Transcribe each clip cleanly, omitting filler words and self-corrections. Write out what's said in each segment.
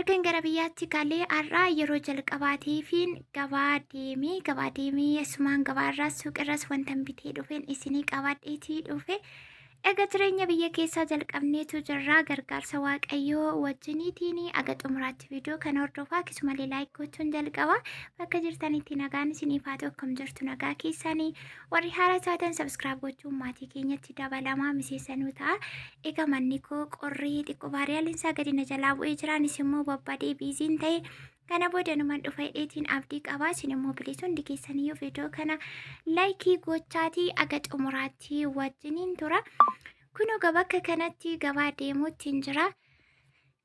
Ergan gara biyyaatti galee har'aa yeroo jalqabaatiifiin gabaa deemee gabaa deemee asumaan gabaarraas suuqirraas wantan bitee dhufeen isinii qabadheetii dhufe. Egaa jireenya biyya keessaa jalqabneetu jirra gargaarsa Waaqayyoo wajjiniitiin aga xumuraatti viidiyoo kana hordofaa akkasumallee laayik gochuun jalqaba bakka jirtanitti nagaan isiniif haa ta'u akkam jirtu nagaa keessanii warri haara taatan sabskiraayib gochuun maatii keenyatti dabalamaa miseensanuu ta'a. Egaa manni koo qorrii xiqqoo baariyaaliin isaa gadi na jalaa bu'ee jiraanis immoo babbadee biiziin ta'e kana booda numan dhufa hidheetiin abdii qaba. Isin immoo bilis hundi keessaniyyuu viidiyoo kana laayikii gochaatii aga xumuraatti wajjiniin tura. Kunoo bakka kanatti gabaa deemuutti hin jira.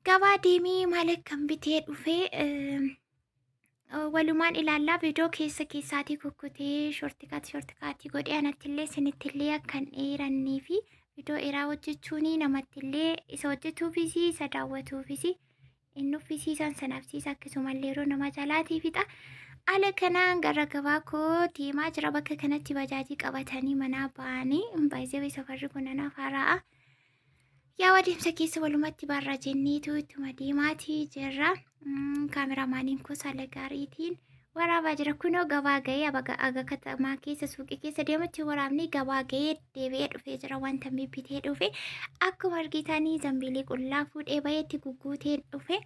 Gabaa deemee maal akkan bitee dhufee walumaan ilaallaa viidiyoo keessa keessaatii kukkutee shortikaati shortikaatii godhee anattillee isinittillee akkan dheerannee fi viidiyoo dheeraa hojjechuun namattillee isa hojjetuufis isa daawwatuufis hin nuffisiisan sanabsiisa akkasumallee yeroo nama jalaatii fixa. Ala kanaan gara gabaa koo deemaa jira bakka kanatti bajaajii qabatanii manaa ba'anii baay'ee safarri kun anaaf haaraa'a. Yaa adeemsa keessa walumatti barra jenneetu ittuma deemaatii jirra. Kaameraamaaniin koos haala gaariitiin waraabaa jira. Kunoo gabaa ga'ee aga katamaa keessa suuqii keessa deemutti waraabni gabaa ga'ee deebi'ee dhufee jira wanta bibbitee dhufe. Akkuma argitanii zambiilii qullaa fuudhee baheetti gugguuteen dhufe.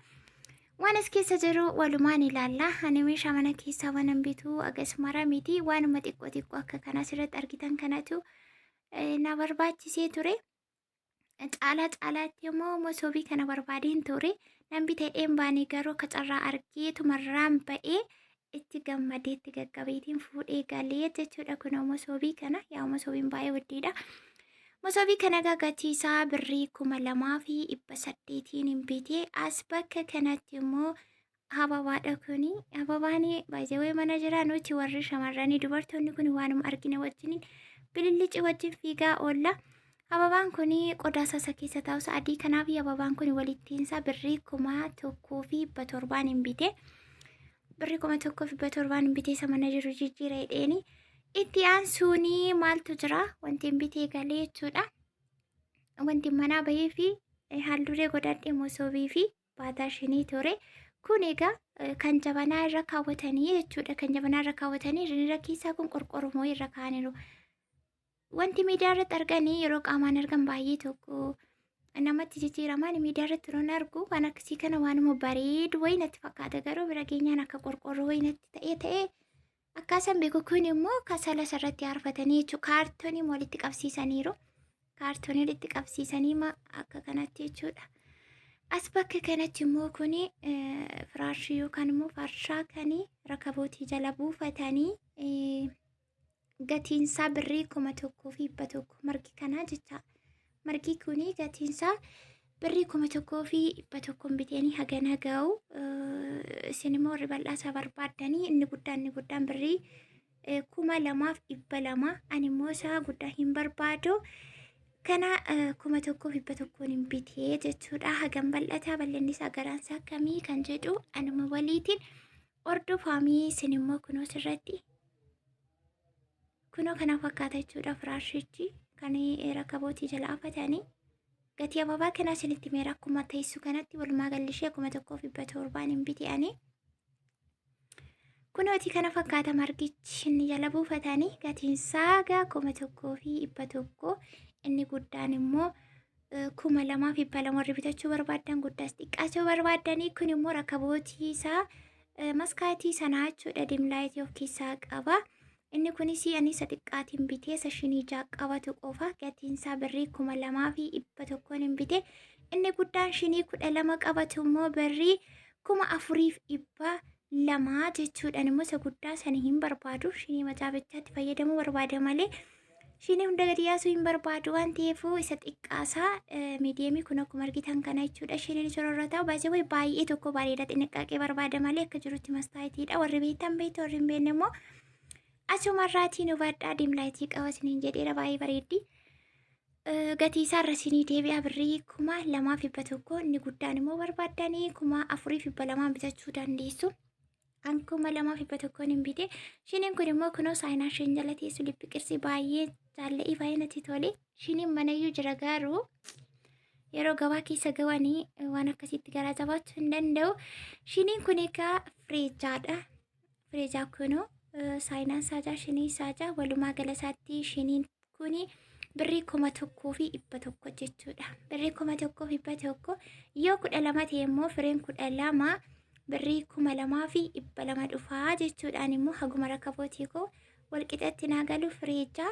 Waan as keessa jiru walumaan ilaalla. Ani meeshaa mana keessaa waan bituu agas mara miti. Waanuma xiqqoo xiqqoo akka kanaa asirratti argitan kanatu na barbaachisee ture. Caalaa caalaatti immoo mosobii kana barbaadeen ture. Nan bitadheen baanee garuu akka carraa argee tumarraan ba'ee itti gammadee itti gaggabeetiin fuudhee galee jechuudha. Kunoo mosobii kana yaa mosobiin baay'ee guddiidha. Mosobii kana gatii isaa birrii 2800n hin bitee as bakka kanatti immoo Ababaadha kuni. Ababaan baay'ee mana jira nuti warri shamarranii dubartoonni kun waanuma argine wajjin bilillici wajjin fiigaa oolla. Ababaan kun qodaa sasa keessa taa'us adii kanaaf ababaan kun walittiinsaa birrii 1700n hin bite. Birrii 1700n hin bite isa mana jiru jijjiira hidheeni. Itti aansuun maaltu jira wanti hin bitee galee jechuudha. Wanti manaa bahee fi haalduree godhadhe mosobii fi baataa shinii ture. Kun egaa kan jabanaa irra kaawwatanii jechuudha. Kan jabanaa irra kaawwatanii irra keessaa kun qorqormoo irra kaa'aniiru. Wanti miidiyaa irratti arganii yeroo qaamaan argan baay'ee tokko namatti jijjiiramaan miidiyaa irratti yeroon argu waan akkasii kana waanuma bareedu wayii natti fakkaata garuu bira geenyaan akka qorqorroo wayii natti ta'ee ta'ee Akkaasan beeku kun immoo kasala irratti aarfatanii jechuudha. Kaartoonii walitti qabsiisaniiru. Kaartoonii walitti qabsiisanii akka kanatti jechuudha. As bakka kanatti immoo kun firaashii yookaan immoo farshaa kan rakabootii jala buufatanii gatiinsaa birrii 1100 margi kanaa jecha. Margi kun gatiinsaa birrii 1100n biteenii hagana ga'u. Isin immoo warri bal'aa isaa barbaaddanii inni guddaan birrii 2200 ani immoo isaa guddaa hin barbaadu. Kana 1100n hin bitee jechuudha. Hagam bal'ataa bal'inni isaa garaan isaa akkamii kan jedhu anuma waliitiin hordofaamii isin immoo kunoo sirratti kunoo kana fakkaata jechuudha firaashichi kan rakabootii jala afatanii. Gatii ababaa kanaa isinitti meera akkuma teessu kanatti walumaa galli ishee 1700n hin bite'anii. Kunooti kana fakkaata margichi inni jala buufatanii gatiin saagaa 1100 inni guddaan immoo 2200 warri bitachuu barbaaddan guddaas xiqqaas yoo barbaaddanii kun immoo rakabootii isaa maskaatii sanaa jechuudha dimlaayitii of keessaa qaba. Inni kunis ani isa xiqqaatiin bitee isa shinii ja'a qabatu qofa gatiin isaa birrii 2100n hin bite. Inni guddaan shinii 12 qabatu immoo birrii 4200 jechuudhaan immoo isa guddaa sana hin barbaadu. Shinii macaafichaatti fayyadamuu barbaada malee shinii hunda gadi yaasuu hin barbaadu waan ta'eef isa xiqqaasaa miidiyeemii kun akkuma argitan kana jechuudha. Shiniin sororra ta'u baay'ee baay'ee tokko bareeda xinniqqaaqee barbaada malee akka jirutti mastaayitiidha. Warri beektan beektu warri hin beekne immoo asumarraatiin hubadhaa dimlaayitii qaba isiniin jedheera baay'ee bareeddi. Gatii isaarra isinii deebi'a birrii 2100 inni guddaan immoo barbaaddanii 4200n bitachuu dandeessu. An 2100n hin bite. Shiniin kun immoo kunoo saayinaa isheen jala teessu lippi qirsi baay'ee jaalla'ii baay'ee natti tole. Shiniin manayyuu jira garuu Yeroo gabaa keessa gawanii waan akkasiitti garaa jabaachuu hin danda'u. Shiniin kun egaa fireejaadha. Fireejaa kunoo saayinaan saajaa shinii saajaa walumaa gala isaatti shiniin kuni birrii 1100 jechuudha. Birrii 1100 yoo 12 ta'e immoo fireen 12 birrii 2200 dhufaa jechuudhaan immoo haguma rakabootii koo walqixatti naa galu fireejaa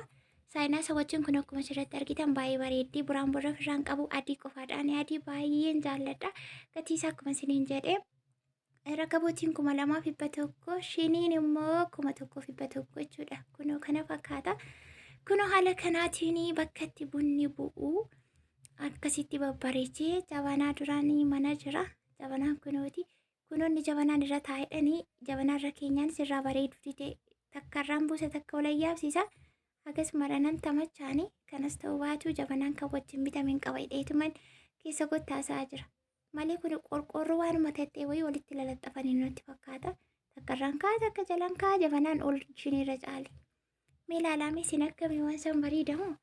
saayinaa isa wajjin kun akkuma asirratti argitan baay'ee bareeddi. Buraan burra ofirraan qabu adii qofaadha. Ani adii baay'een jaalladha. Gatii isaa akkuma isiniin jedhe rakabootiin 2100 shiniin immoo 1100 jechuudha. Kunoo kana fakkaata. Kunoo haala kanaatiin bakka itti bunni bu'u akkasitti babbareechee jabanaa duraan mana jira. Jabanaan kunooti. Kunoonni jabanaan irra taa'edhanii jabanaa irra keenyaan sirraa bareedu dide takka irraan buusa takka wal ayyaabsiisa. Hagas maranan tamachaani kanas ta'uu baatu jabanaan kan wajjin bitame hin qaba hidheetuman keessa gottaasaa jira. Malee kun qorqoorroo waanuma ta'e wayii walitti lalaxxafanii natti fakkaata. Takka irraan ka'a takka jalaan ka'a jabanaan ol shiniirra caale. Mee ilaalaa isin akkamii waan san bareeda moo?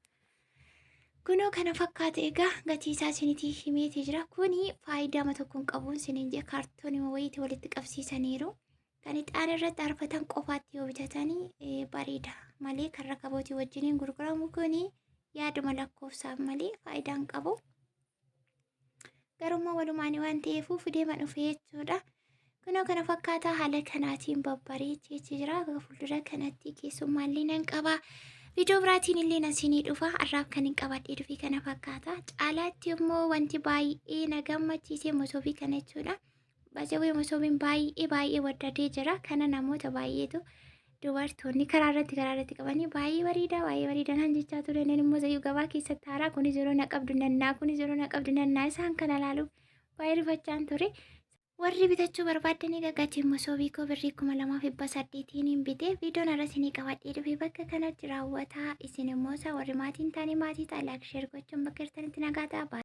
Kunoo kana fakkaata egaa gatii isaa isinitii himeeti jira. Kuni faayidaa tokko hin qabuun isiniin jee kaartoonii wayiitii walitti qabsiisaniiru. Kan ixaana irratti aarfatan qofaatti yoo bitatanii bareeda malee kan rakabootii wajjiniin gurguramu kuni yaaduma lakkoofsaaf malee faayidaa hin qabu. Garummaa walumaanii waan ta'eef fidee dhufe jechuudha. Kunoo kana fakkaataa haala kanaatiin babbareechee jira. Fuuldura kanatti keessummaallee nan qaba. Viidiyoo biraatiin illee nasinii dhufa. Har'aaf kan hin qabadhee dhufe kana fakkaata. Caalaatti immoo wanti baay'ee na gammachiise mosobii kana jechuudha. Bajawee mosobiin baay'ee baay'ee waddadee jira. Kana namoota baay'eetu dubartoonni karaa irratti karaa irratti qabanii baay'ee bareeda baay'ee bareeda naan jechaa ture. Inni immoo zayyuu gabaa keessatti haaraa kunis yeroo na qabdu nannaa kunis yeroo na qabdu nannaa isaan kana ilaaluuf baay'ee rifachaan ture. Warri bitachuu barbaaddan egaa gatiin mosobii koo birrii 2800 hin bite. Viidiyoon har'a isinii qabadhee dhufe bakka kanatti raawwataa. Isin immoo isa warri maatiin taane maatii ta'a like share gochuun bakka jirtanitti nagaa ta'a.